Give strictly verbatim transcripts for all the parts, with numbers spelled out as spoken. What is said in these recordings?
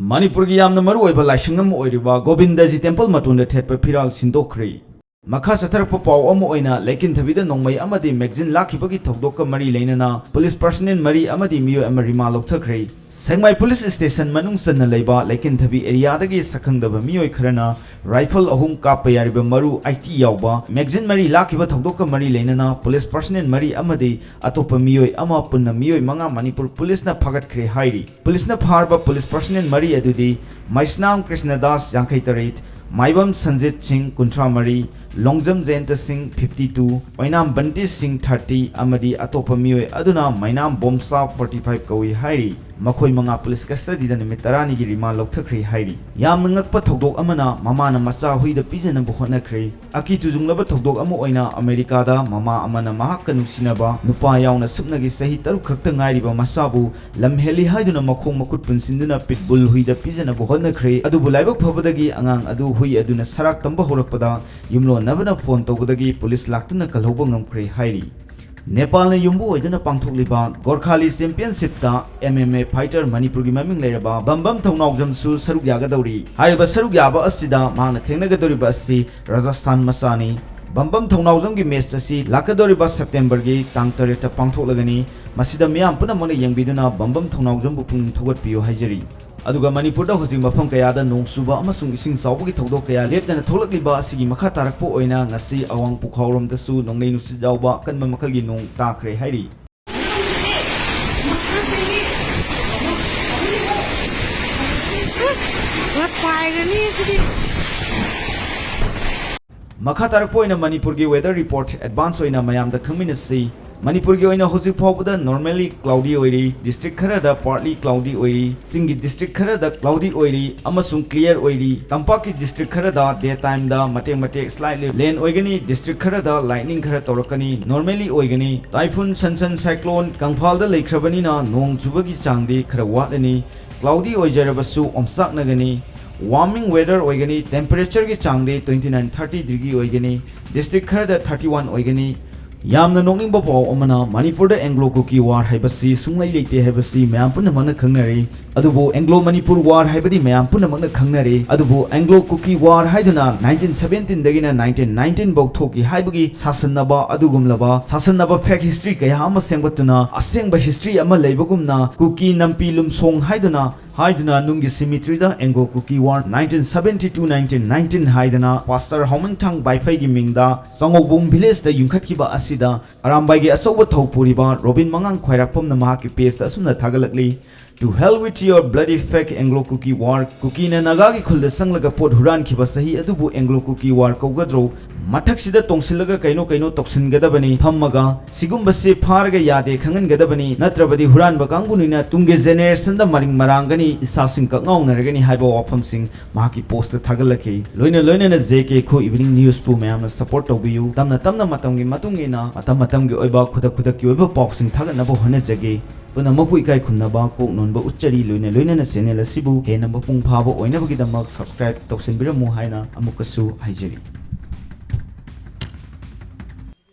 ꯃꯅꯤꯄꯨꯔꯒꯤ ꯌꯥꯝꯅ ꯃꯔꯨꯑꯣꯏꯕ ꯂꯥꯏꯁꯪ ꯑꯃ ꯑꯣꯏꯔꯤꯕ ꯒꯣꯕꯤꯟꯗꯖꯤ ꯇꯦꯝꯄꯜ ꯃꯇꯣꯟꯗ ꯊꯦꯠꯄ ꯐꯤꯔꯥꯜ ꯁꯤꯟꯗꯣꯛꯈ꯭ꯔꯦ꯫ ꯃꯈꯥ ꯆꯠꯊꯔꯛꯄ ꯄꯥꯎ ꯑꯃ ꯑꯣꯏꯅ, ꯂꯩꯀꯤꯟꯊꯕꯤꯗ ꯅꯣꯡꯃꯩ ꯑꯃꯗꯤ ꯃꯦꯒꯖꯤꯟ ꯂꯥꯛꯈꯤꯕꯒꯤ ꯊꯧꯗꯣꯛꯀ ꯃꯔꯤ ꯂꯩꯅꯅ ꯄꯨꯂꯤꯁ ꯄꯔꯁꯅꯦꯜ ꯃꯔꯤ ꯑꯃꯗꯤ ꯃꯤꯑꯣꯏ ꯑꯃ ꯔꯤꯃꯥꯟ ꯂꯧꯊꯈ꯭ꯔꯦ꯫ ꯁꯦꯛꯃꯥꯏ ꯄꯨꯂꯤꯁ ꯁ꯭ꯇꯦꯁꯟ ꯃꯅꯨꯡ ꯆꯟꯅ ꯂꯩꯕ ꯂꯩꯀꯤꯟꯊꯕꯤ ꯑꯦꯔꯤꯌꯥꯗꯒꯤ ꯁꯛꯈꯪꯗꯕ ꯃꯤꯑꯣꯏ ꯈꯔꯅ ꯔꯥꯏꯐꯜ ꯑꯍꯨꯝ ꯀꯥꯞꯄ ꯌꯥꯔꯤꯕ ꯃꯔꯨ ꯑꯥꯏꯇꯤ ꯌꯥꯎꯕ ꯃꯦꯒꯖꯤꯟ ꯃꯔꯤ ꯂꯥꯛꯈꯤꯕ ꯊꯧꯗꯣꯛꯀ ꯃꯔꯤ ꯂꯩꯅꯅ ꯄꯨꯂꯤꯁ ꯄꯔꯁꯅꯦꯜ ꯃꯔꯤ ꯑꯃꯗꯤ ꯑꯇꯣꯞꯄ ꯃꯤꯑꯣꯏ ꯑꯃ, ꯄꯨꯟꯅ ꯃꯤꯑꯣꯏ ꯃꯉꯥ ꯃꯅꯤꯄꯨꯔ ꯄꯨꯂꯤꯁꯅ ꯐꯥꯒꯠꯈ꯭ꯔꯦ ꯍꯥꯏꯔꯤ꯫ ꯄꯨꯂꯤꯁꯅ ꯐꯥꯔꯕ ꯄꯨꯂꯤꯁ ꯄꯔꯁꯅꯦꯜ ꯃꯔꯤ ꯑꯗꯨꯗꯤ ꯃꯩꯁꯅꯥꯝ ꯀ꯭ꯔꯤꯁꯅꯗꯥꯁ, ꯌꯥꯡꯈꯩ ꯇꯔꯦꯠ, ꯃꯥꯏꯕꯝ ꯁꯟꯖꯤꯠ ꯁꯤꯡ, ꯀꯨꯟꯊ꯭ꯔꯥ ꯃꯔꯤ, ꯂꯣꯡꯖꯝ ꯖꯌꯟꯇ ꯁꯤꯡ, ꯐꯤꯐꯇꯤ ꯇꯨ, ꯑꯣꯏꯅꯥꯝ ꯕꯟꯇꯤ ꯁꯤꯡ, ꯊꯥꯔꯇꯤ, ꯑꯃꯗꯤ ꯑꯇꯣꯞꯄ ꯃꯤꯑꯣꯏ ꯑꯗꯨꯅ ꯃꯩꯅꯥꯝ ꯕꯣꯝꯁꯥ, ꯐꯣꯔꯇꯤ ꯐꯥꯏꯚ, ꯀꯧꯏ ꯍꯥꯏꯔꯤ꯫ ꯃꯈꯣꯏ ꯃꯉꯥ ꯄꯨꯂꯤꯁ ꯀꯁꯇꯗꯤꯗ ꯅꯨꯃꯤꯠ ꯇꯔꯥꯅꯤꯒꯤ ꯔꯤꯃꯥꯟ ꯂꯧꯊꯈ꯭ꯔꯦ ꯍꯥꯏꯔꯤ꯫ ꯌꯥꯝꯅ ꯉꯛꯄ ꯊꯧꯗꯣꯛ ꯑꯃꯅ, ꯃꯃꯥꯅ ꯃꯆꯥ ꯍꯨꯏꯗ ꯄꯤꯖꯅꯕ ꯍꯣꯠꯅꯈ꯭ꯔꯦ꯫ ꯑꯀꯤ ꯇꯨꯖꯨꯡꯂꯕ ꯊꯧꯗꯣꯛ ꯑꯃ ꯑꯣꯏꯅ, ꯑꯃꯦꯔꯤꯀꯥꯗ ꯃꯃꯥ ꯑꯃꯅ ꯃꯍꯥꯛꯀ ꯅꯨꯡꯁꯤꯅꯕ ꯅꯨꯄꯥ ꯌꯥꯎꯅ ꯁꯨꯞꯅꯒꯤ ꯆꯍꯤ ꯇꯔꯨꯛ ꯈꯛꯇ ꯉꯥꯏꯔꯤꯕ ꯃꯆꯥꯕꯨ ꯂꯝ ꯍꯦꯜꯂꯤ ꯍꯥꯏꯗꯨꯅ ꯃꯈꯣꯡ ꯃꯈꯨꯠ ꯄꯨꯟꯁꯤꯟꯗꯨꯅ ꯄꯤꯠꯕꯨꯜ ꯍꯨꯏꯗ ꯄꯤꯖꯅꯕ ꯍꯣꯠꯅꯈ꯭ꯔꯦ꯫ ꯑꯗꯨꯕꯨ ꯂꯥꯏꯕꯛ ꯐꯕꯗꯒꯤ ꯑꯉꯥꯡ ꯑꯗꯨ ꯍꯨꯏ ꯑꯗꯨꯅ ꯁꯔꯥꯛ ꯇꯝꯕ ꯍꯧꯔꯛꯄꯗ ꯌꯨꯝꯂꯣꯟꯅꯕꯅ ꯐꯣꯟ ꯇꯧꯕꯗꯒꯤ ꯄꯨꯂꯤꯁ ꯂꯥꯛꯇꯨꯅ ꯀꯜꯍꯧꯕ ꯉꯝꯈ꯭ꯔꯦ ꯍꯥꯏꯔꯤ꯫ ꯅꯦꯄꯥꯜꯅ ꯌꯨꯝꯕꯨ ꯑꯣꯏꯗꯨꯅ ꯄꯥꯡꯊꯣꯛꯂꯤꯕ ꯒꯣꯔꯈꯥꯂꯤ ꯆꯦꯝꯄꯤꯌꯟꯁꯤꯞꯇ ꯑꯦꯝ ꯑꯦꯝ ꯑꯦ ꯐꯥꯏꯇꯔ ꯃꯅꯤꯄꯨꯔꯒꯤ ꯃꯃꯤꯡ ꯂꯩꯔꯕ ꯕꯝꯕꯝ ꯊꯧꯅꯥꯎꯖꯝꯁꯨ ꯁꯔꯨꯛ ꯌꯥꯒꯗꯧꯔꯤ꯫ ꯍꯥꯏꯔꯤꯕ ꯁꯔꯨꯛ ꯌꯥꯕ ꯑꯁꯤꯗ ꯃꯍꯥꯛꯅ ꯊꯦꯡꯅꯒꯗꯧꯔꯤꯕ ꯑꯁꯤ ꯔꯥꯖꯁꯊꯥꯟ ꯃꯆꯥꯅꯤ꯫ ꯕꯝꯕꯝ ꯊꯧꯅꯥꯎꯖꯝꯒꯤ ꯃꯦꯆ ꯑꯁꯤ ꯂꯥꯛꯀꯗꯧꯔꯤꯕ ꯁꯦꯞꯇꯦꯝꯕꯔꯒꯤ ꯇꯥꯡ ꯇꯔꯦꯠꯇ ꯄꯥꯡꯊꯣꯛꯂꯒꯅꯤ꯫ ꯃꯁꯤꯗ ꯃꯤꯌꯥꯝ ꯄꯨꯝꯅꯃꯛꯅ ꯌꯦꯡꯕꯤꯗꯨꯅ ꯕꯝꯕꯝ ꯊꯧꯅꯥꯎꯖꯝꯕꯨ ꯄꯨꯛꯅꯤꯡ ꯊꯧꯒꯠꯄꯤꯌꯨ ꯍꯥꯏꯖꯔꯤ꯫ ꯑꯗꯨꯒ ꯃꯅꯤꯄꯨꯔꯗ ꯍꯧꯖꯤꯛ ꯃꯐꯝ ꯀꯌꯥꯗ ꯅꯣꯡ ꯆꯨꯕ ꯑꯃꯁꯨꯡ ꯏꯁꯤꯡ ꯆꯥꯎꯕꯒꯤ ꯊꯧꯗꯣꯛ ꯀꯌꯥ ꯂꯦꯞꯇꯅ ꯊꯣꯛꯂꯛꯂꯤꯕ ꯑꯁꯤꯒꯤ ꯃꯈꯥ ꯇꯥꯔꯛꯄ ꯑꯣꯏꯅ ꯉꯁꯤ ꯑꯋꯥꯡ ꯄꯨꯈꯥꯎꯔꯣꯝꯗꯁꯨ ꯅꯣꯡꯂꯩ ꯅꯨꯡꯁꯤꯠ ꯌꯥꯎꯕ ꯑꯀꯟꯕ ꯃꯈꯜꯒꯤ ꯅꯣꯡ ꯇꯥꯈ꯭ꯔꯦ ꯍꯥꯏꯔꯤ꯫ ꯄꯥꯏꯔꯅꯤ ꯁꯤꯗꯤ꯫ ꯃꯈꯥ ꯇꯥꯔꯛꯄ ꯑꯣꯏꯅ ꯃꯅꯤꯄꯨꯔꯒꯤ weather report advance ꯑꯣꯏꯅ ꯃꯌꯥꯝꯗ ꯈꯪꯃꯤꯟꯅꯁꯤ꯫ ꯃꯅꯤꯄꯨꯔꯒꯤ ꯑꯣꯏꯅ ꯍꯧꯖꯤꯛ ꯐꯥꯎꯕꯗ normally cloudy ꯑꯣꯏꯔꯤ, district ꯈꯔꯗ partly cloudy ꯑꯣꯏꯔꯤ, ꯆꯤꯡꯒꯤ district ꯈꯔꯗ cloudy ꯑꯣꯏꯔꯤ ꯑꯃꯁꯨꯡ clear ꯑꯣꯏꯔꯤ꯫ ꯇꯝꯄꯥꯛꯀꯤ district ꯈꯔꯗ day time ꯗ ꯃꯇꯦꯛ ꯃꯇꯦꯛ slightly rain ꯑꯣꯏꯒꯅꯤ, district ꯈꯔꯗ lightning ꯈꯔ ꯇꯧꯔꯛꯀꯅꯤ, normally ꯑꯣꯏꯒꯅꯤ꯫ Typhoon, Sansan, cyclone ꯀꯪꯐꯥꯜꯗ ꯂꯩꯈ꯭ꯔꯕꯅꯤꯅ ꯅꯣꯡ ꯆꯨꯕꯒꯤ ꯆꯥꯡꯗꯤ ꯈꯔ ꯋꯥꯠꯂꯅꯤ꯫ Cloudy ꯑꯣꯏꯖꯔꯕꯁꯨ ꯑꯣꯝꯆꯥꯛꯅꯒꯅꯤ꯫ Warming weather ꯑꯣꯏꯒꯅꯤ, temperature ꯒꯤ ꯆꯥꯡꯗꯤ twenty nine thirty degree ꯑꯣꯏꯒꯅꯤ, district ꯈꯔꯗ thirty one ꯑꯣꯏꯒꯅꯤ꯫ ꯌꯥꯝꯅ ꯅꯣꯛꯅꯤꯡꯕ ꯄꯥꯎ ꯑꯃꯅ, ꯃꯅꯤꯄꯨꯔꯗ ꯑꯦꯡꯒ꯭ꯂꯣ ꯀꯨꯀꯤ ꯋꯥꯔ ꯍꯥꯏꯕꯁꯤ ꯁꯨꯡꯂꯩ ꯂꯩꯇꯦ ꯍꯥꯏꯕꯁꯤ ꯃꯌꯥꯝ ꯄꯨꯝꯅꯃꯛꯅ ꯈꯪꯅꯔꯦ꯫ ꯑꯗꯨꯕꯨ ꯑꯦꯡꯒ꯭ꯂꯣ ꯃꯅꯤꯄꯨꯔ ꯋꯥꯔ ꯍꯥꯏꯕꯗꯤ ꯃꯌꯥꯝ ꯄꯨꯝꯅꯃꯛꯅ ꯈꯪꯅꯔꯦ꯫ ꯑꯗꯨꯕꯨ ꯑꯦꯡꯒ꯭ꯂꯣ ꯀꯨꯀꯤ ꯋꯥꯔ ꯍꯥꯏꯗꯨꯅ ꯅꯥꯏꯟꯇꯤꯟ ꯁꯕꯦꯟꯇꯤꯟꯗꯒꯤꯅ ꯅꯥꯏꯟꯇꯤꯟ ꯅꯥꯏꯟꯇꯤꯟ ꯐꯥꯎ ꯊꯣꯛꯈꯤ ꯍꯥꯏꯕꯒꯤ ꯁꯥꯁꯟꯅꯕ ꯑꯗꯨꯒꯨꯝꯂꯕ ꯁꯥꯁꯟꯅꯕ ꯐꯦꯛ ꯍꯤꯁꯇ꯭ꯔꯤ ꯀꯌꯥ ꯑꯃ ꯁꯦꯝꯒꯠꯇꯨꯅ, ꯑꯁꯦꯡꯕ ꯍꯤꯁꯇ꯭ꯔꯤ ꯑꯃ ꯂꯩꯕꯒꯨꯝꯅ ꯀꯨꯀꯤ ꯅꯝꯄꯤ ꯂꯨꯝꯁꯣꯡ ꯍꯥꯏꯗꯨꯅ ꯍꯥꯏꯗꯨꯅ ꯅꯨꯡꯒꯤ ꯁꯤꯃꯤꯇ꯭ꯔꯤꯗ Anglo Kuki war nineteen seventeen to nineteen nineteen ꯍꯥꯏꯗꯅ ꯄꯥꯁꯇꯔ ꯍꯥꯎꯃꯟꯊꯥꯡ ꯕꯥꯏꯐꯩꯒꯤ ꯃꯤꯡꯗ ꯆꯉꯧꯕꯨꯡ ꯚꯤꯂꯦꯖꯇ ꯌꯨꯡꯈꯠꯈꯤꯕ ꯑꯁꯤꯗ ꯑꯔꯥꯝꯕꯥꯏꯒꯤ ꯑꯆꯧꯕ ꯊꯧ ꯄꯨꯔꯤꯕ ꯔꯣꯕꯤꯟ ꯃꯉꯥꯡ ꯈ꯭ꯋꯥꯏꯔꯥꯛꯄꯝꯅ ꯃꯍꯥꯛꯀꯤ ꯄꯦꯖꯇ ꯑꯁꯨꯝꯅ ꯊꯥꯒꯠꯂꯛꯂꯤ, "To hell with your bloody fake Anglo Kuki war, ꯀꯨꯀꯤꯅ ꯅꯥꯒꯥꯒꯤ ꯈꯨꯜꯗ ꯆꯪꯂꯒ ꯄꯣꯠ ꯍꯨꯔꯥꯟꯈꯤꯕ ꯆꯍꯤ ꯑꯗꯨꯕꯨ ꯑꯦꯡꯒ꯭ꯂꯣ ꯀꯨꯀꯤ ꯋꯥꯔ ꯀꯧꯒꯗ꯭ꯔꯣ? ꯃꯊꯛꯁꯤꯗ ꯇꯣꯡꯁꯤꯜꯂꯒ ꯀꯩꯅꯣ ꯀꯩꯅꯣ ꯇꯧꯁꯤꯟꯒꯗꯕꯅꯤ, ꯐꯝꯃꯒ ꯁꯤꯒꯨꯝꯕꯁꯤ ꯐꯥꯔꯒ ꯌꯥꯗꯦ ꯈꯪꯍꯟꯒꯗꯕꯅꯤ, ꯅꯠꯇ꯭ꯔꯕꯗꯤ ꯍꯨꯔꯥꯟꯕ ꯀꯥꯡꯕꯨꯅꯤꯅ ꯇꯨꯡꯒꯤ ꯖꯦꯅꯦꯔꯦꯁꯟꯗ ꯃꯔꯤꯡ ꯃꯔꯥꯡꯒꯅꯤ, ꯏꯁꯥꯁꯤꯡ ꯀꯛꯉꯥꯎꯅꯔꯒꯅꯤ" ꯍꯥꯏꯕ ꯋꯥꯐꯝꯁꯤꯡ ꯃꯍꯥꯛꯀꯤ ꯄꯣꯁꯇ ꯊꯥꯒꯠꯂꯛꯈꯤ꯫ ꯂꯣꯏꯅ ꯂꯣꯏꯅꯅ ꯖꯦ ꯀꯦ ꯈꯨ ꯏꯚꯤꯅꯤꯡ ꯅ꯭ꯌꯨꯁꯄꯨ ꯃꯌꯥꯝꯅ ꯁꯄꯣꯔꯠ ꯇꯧꯕꯤꯌꯨ꯫ ꯇꯞꯅ ꯇꯞꯅ ꯃꯇꯝꯒꯤ ꯃꯇꯨꯡ ꯏꯟꯅ ꯃꯇꯝ ꯃꯇꯝꯒꯤ ꯑꯣꯏꯕ ꯈꯨꯗꯛ ꯈꯨꯗꯛꯀꯤ ꯑꯣꯏꯕ ꯄꯥꯎꯁꯤꯡ ꯊꯥꯒꯠꯅꯕ ꯍꯣꯠꯅꯖꯒꯦ꯫ ꯄꯨꯝꯅꯃꯛꯄꯨ ꯏꯀꯥꯏ ꯈꯨꯝꯅꯕ ꯀꯣꯛ ꯅꯣꯟꯕ ꯎꯠꯆꯔꯤ꯫ ꯂꯣꯏꯅ ꯂꯣꯏꯅꯅ ꯆꯦꯅꯦꯜ ꯑꯁꯤꯕꯨ ꯍꯦꯟꯅ ꯃꯄꯨꯡ ꯐꯥꯕ ꯑꯣꯏꯅꯕꯒꯤꯗꯃꯛ ꯁꯕꯁꯀ꯭ꯔꯥꯏꯕ ꯇꯧꯁꯤꯟꯕꯤꯔꯝꯃꯨ ꯍꯥꯏꯅ ꯑꯃꯨꯛꯀꯁꯨ ꯍꯥꯏꯖꯔꯤ꯫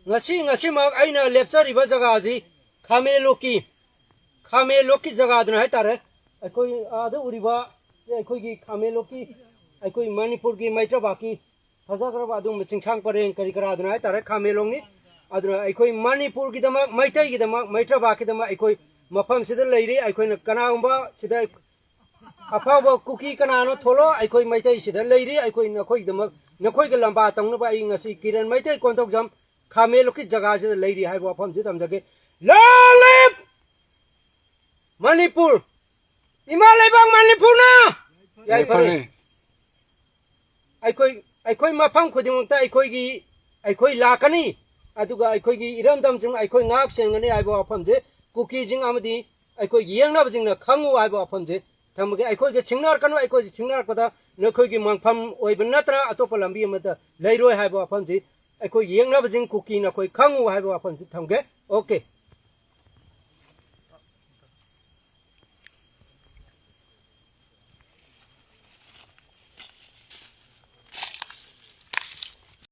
ꯉꯁꯤ ꯉꯁꯤꯃꯛ ꯑꯩꯅ ꯂꯦꯞꯆꯔꯤꯕ ꯖꯒꯥ ꯑꯁꯤ ꯈꯥꯃꯦꯟꯂꯣꯛꯀꯤ ꯈꯥꯃꯦꯟꯂꯣꯛꯀꯤ ꯖꯒꯥꯗꯨꯅ ꯍꯥꯏꯇꯥꯔꯦ꯫ ꯑꯩꯈꯣꯏ ꯑꯥꯗ ꯎꯔꯤꯕ ꯑꯩꯈꯣꯏꯒꯤ ꯈꯥꯃꯦꯟꯂꯣꯛꯀꯤ ꯑꯩꯈꯣꯏ ꯃꯅꯤꯄꯨꯔꯒꯤ ꯃꯩꯇ꯭ꯔꯕꯥꯛꯀꯤ ꯐꯖꯈ꯭ꯔꯕ ꯑꯗꯨꯒꯨꯝꯕ ꯆꯤꯡꯁꯥꯡ ꯄꯔꯦꯡ ꯀꯔꯤ ꯀꯔꯥꯗꯨꯅ ꯍꯥꯏꯇꯥꯔꯦ ꯈꯥꯃꯦꯟꯂꯣꯛꯅꯤ꯫ ꯑꯗꯨꯅ ꯑꯩꯈꯣꯏ ꯃꯅꯤꯄꯨꯔꯒꯤꯗꯃꯛ, ꯃꯩꯇꯩꯒꯤꯗꯃꯛ, ꯃꯩꯇ꯭ꯔꯕꯥꯛꯀꯤꯗꯃꯛ ꯑꯩꯈꯣꯏ ꯃꯐꯝꯁꯤꯗ ꯂꯩꯔꯤ꯫ ꯑꯩꯈꯣꯏꯅ ꯀꯅꯥꯒꯨꯝꯕ ꯁꯤꯗ ꯑꯐꯥꯎꯕ ꯀꯨꯀꯤ ꯀꯅꯥꯅꯣ ꯊꯣꯛꯂꯛꯑꯣ, ꯑꯩꯈꯣꯏ ꯃꯩꯇꯩꯁꯤꯗ ꯂꯩꯔꯤ꯫ ꯑꯩꯈꯣꯏ ꯅꯈꯣꯏꯒꯤꯗꯃꯛ, ꯅꯈꯣꯏꯒ ꯂꯝꯕꯥ ꯇꯧꯅꯕ ꯑꯩ ꯉꯁꯤ ꯀꯤꯔꯟ ꯃꯩꯇꯩ ꯀꯣꯟꯊꯧꯖꯝ ꯈꯥꯃꯦꯟꯂꯣꯛꯀꯤ ꯖꯒꯥꯁꯤꯗ ꯂꯩꯔꯤ ꯍꯥꯏꯕ ꯋꯥꯐꯝꯁꯤ ꯊꯝꯖꯒꯦ꯫ Long live Manipur! ꯏꯃꯥ ꯂꯩꯕꯥꯛ ꯃꯅꯤꯄꯨꯔꯅ ꯌꯥꯏꯐꯔꯦ꯫ ꯑꯩꯈꯣꯏ, ꯑꯩꯈꯣꯏ ꯃꯐꯝ ꯈꯨꯗꯤꯡꯃꯛꯇ ꯑꯩꯈꯣꯏꯒꯤ, ꯑꯩꯈꯣꯏ ꯂꯥꯛꯀꯅꯤ꯫ ꯑꯗꯨꯒ ꯑꯩꯈꯣꯏꯒꯤ ꯏꯔꯝꯗꯝꯁꯤꯡ ꯑꯩꯈꯣꯏ ꯉꯥꯛ ꯁꯦꯟꯒꯅꯤ ꯍꯥꯏꯕ ꯋꯥꯐꯝꯁꯦ ꯀꯨꯀꯤꯁꯤꯡ ꯑꯃꯗꯤ ꯑꯩꯈꯣꯏꯒꯤ ꯌꯦꯡꯅꯕꯁꯤꯡꯅ ꯈꯪꯉꯨ ꯍꯥꯏꯕ ꯋꯥꯐꯝꯁꯦ ꯊꯝꯃꯒꯦ꯫ ꯑꯩꯈꯣꯏꯒ ꯁꯤꯡꯅꯔꯛꯀꯅꯨ, ꯑꯩꯈꯣꯏꯒ ꯁꯤꯡꯅꯔꯛꯄꯗ ꯅꯈꯣꯏꯒꯤ ꯃꯪꯐꯝ ꯑꯣꯏꯕ ꯅꯠꯇꯅ ꯑꯇꯣꯞꯄ ꯂꯝꯕꯤ ꯑꯃꯠꯇ ꯂꯩꯔꯣꯏ ꯍꯥꯏꯕ ꯋꯥꯐꯝꯁꯤ ꯑꯩꯈꯣꯏꯒꯤ ꯌꯦꯡꯅꯕꯁꯤꯡ ꯀꯨꯀꯤ ꯅꯈꯣꯏ ꯈꯪꯉꯨ ꯍꯥꯏꯕ ꯋꯥꯐꯝꯁꯤ ꯊꯝꯒꯦ꯫ ꯑꯣꯀꯦ꯫